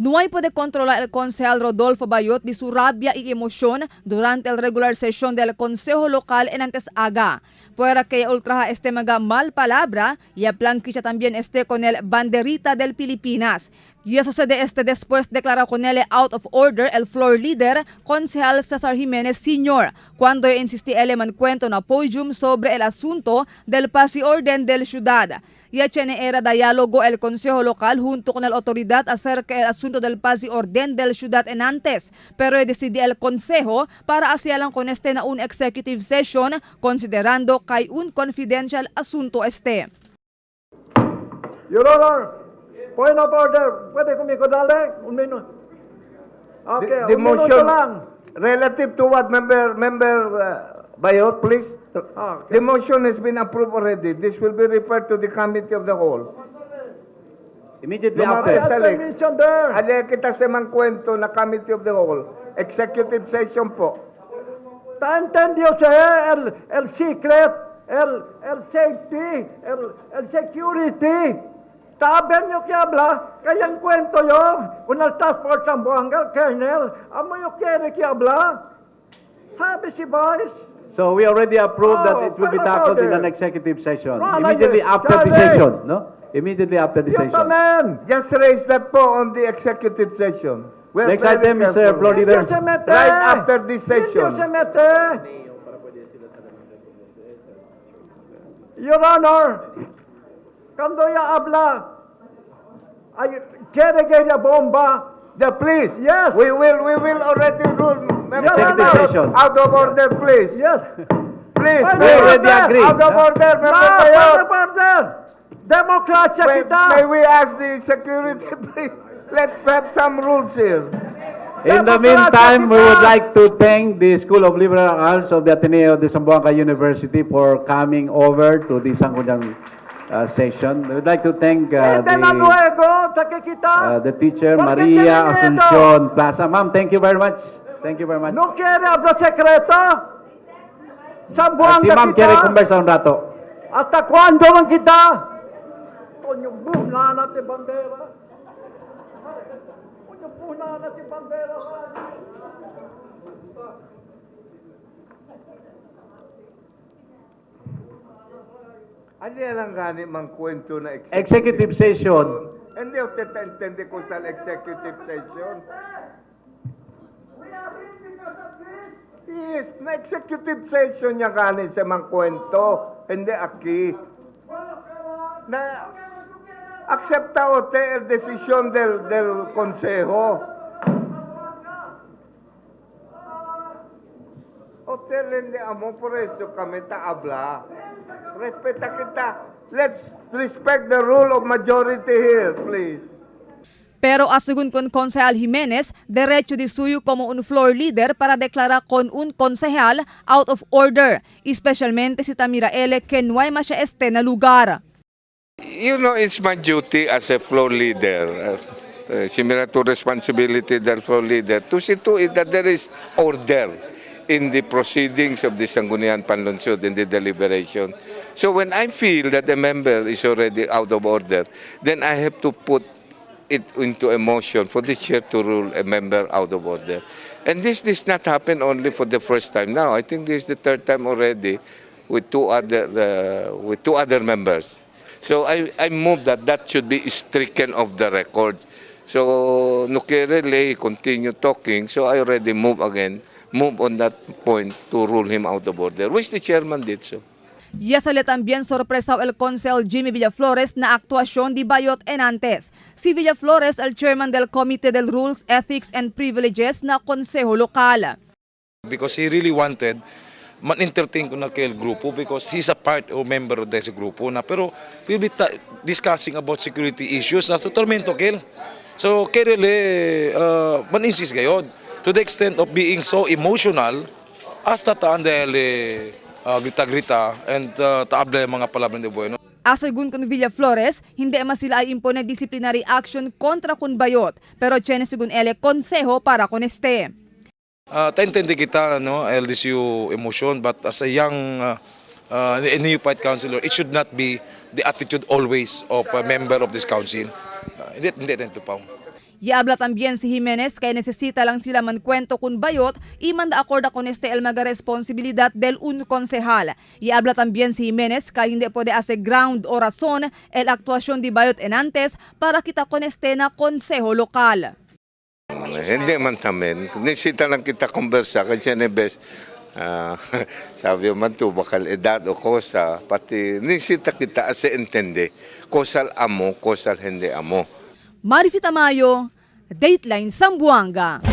No hay puede controlar el concejal Rodolfo Bayot de su rabia y emoción durante el regular sesión del Consejo Local en Antes Aga. Puera que ultraja este maga mal palabra y a planquicha también este con el banderita del Pilipinas. Y eso sucede este después declaró con él out of order el floor leader, concejal Cesar Jiménez Sr., cuando insistí él en cuento na podium sobre el asunto del paz y orden del ciudad. Y era diálogo el Consejo Local junto con la autoridad acerca del asunto del paz y orden del ciudad en antes, pero decidí el Consejo para hacerlo con este na un executive session considerando kay un confidential asunto este. Your Honor, point of order. Pwede kumi dale? Un minuto. Okay, The un minuto motion lang. Relative to what, Member Bayot, please? Ah, okay. The motion has been approved already. This will be referred to the committee of the whole. Immediately Lumapit after. I have Salik. permission there. Ali kita sa mang kwento na committee of the whole. Executive session po. ¿Está entendido usted el secret, el safety, el security? Está bien yo que habla, kaya ang kwento yo, con el task force Zamboanga, el colonel, amo yo quiere que habla. Sabi si Vice. So we already approved that Oh, it will be point of tackled in order. an executive session. No, Immediately like, after the Charlie. session, no? Immediately after the Yo session. también. Just raise that po on the executive session. We're Next very item is, careful. floor leader. Hindi se mete. Right after this session. Hindi se mete. Your Honor, cuando ella habla, ay, quiere que ella bomba. Yeah, please. Yes. We will already rule. Member Executive Bayot, session. Out of order, please. Yes. Please, Point please. of already order. agree. Out of order, Member No, point Bayot. of order. Democracia May, kita. may we ask the security, please? Let's have some rules here. In the meantime, we would like to thank the School of Liberal Arts of the Ateneo de Zamboanga University for coming over to the Sangguniang session. We would like to thank Hindi na the, luego, sa kita. the teacher ¿Por qué Maria tiene miedo? Asuncion Plaza. Ma'am, thank you very much. Thank you very much. No quiere hablar secreto. Si Zamboanga ma'am kita. quiere conversa un rato. ¿Hasta cuándo van kita? Coño, bunana si bandera. Coño, bunana si bandera. Ano yan ang gani mang kwento na executive, Executive session. Hindi ko intende ko sa executive session. Yes, na executive session niya gani sa mang kwento. Hindi aki. Na acepta ote el desisyon del consejo. Hotel hindi amo por eso kami ta habla. Respeta kita. Let's respect the rule of majority here, please. Pero asegun con concejal Jiménez, derecho de suyo como un floor leader para declarar con un concejal out of order, especialmente si Tamira L. que no hay más siya este na lugar. You know, it's my duty as a floor leader, similar to responsibility del floor leader, to see to it that there is order in the proceedings of the Sangguniang Panlungsod, in the deliberation. So when I feel that a member is already out of order, then I have to put it into a motion for the chair to rule a member out of order. And this does not happen only for the first time now. I think this is the third time already with two other members. So I move that that should be stricken off the record. So no quiere le continue talking, so I already move again, move on that point to rule him out of order, which the chairman did so. Ya sale también sorpresado el concejal Jimmy Villaflores na actuación de Bayot en antes. Si Villaflores, el chairman del Comité del Rules, Ethics and Privileges na Consejo Local. Because he really wanted man-entertain ko na kay el grupo because he's a part or member of this grupo na pero we'll be discussing about security issues na tormento kel. So kerele man-insist gayon to the extent of being so emotional hasta taan dahil grita-grita and taabla yung mga palabra de bueno. Asegun con Villaflores, hindi man sila ay impone disciplinary action kontra kun Bayot, pero tiene segun ele consejo para con este. Taintindi kita, no, LDCU emotion, but as a young a neophyte councilor, it should not be the attitude always of a member of this council. Hindi hindi tento pa. Y habla también si Jimenez que necesita lang sila mankwento kun Bayot y manda acorda con este el maga responsibilidad del un concejal. Y habla también si Jimenez que hindi puede hacer ground o razón el actuación de Bayot en antes para kita con este na consejo local. Hindi man tamen. Nisita lang kita konversa kasi bes. Sabi man to bakal edad o kosa pati nisita kita ase entende. Kosal amo, kosal hindi amo. Marifi Tamayo, Dateline Zamboanga.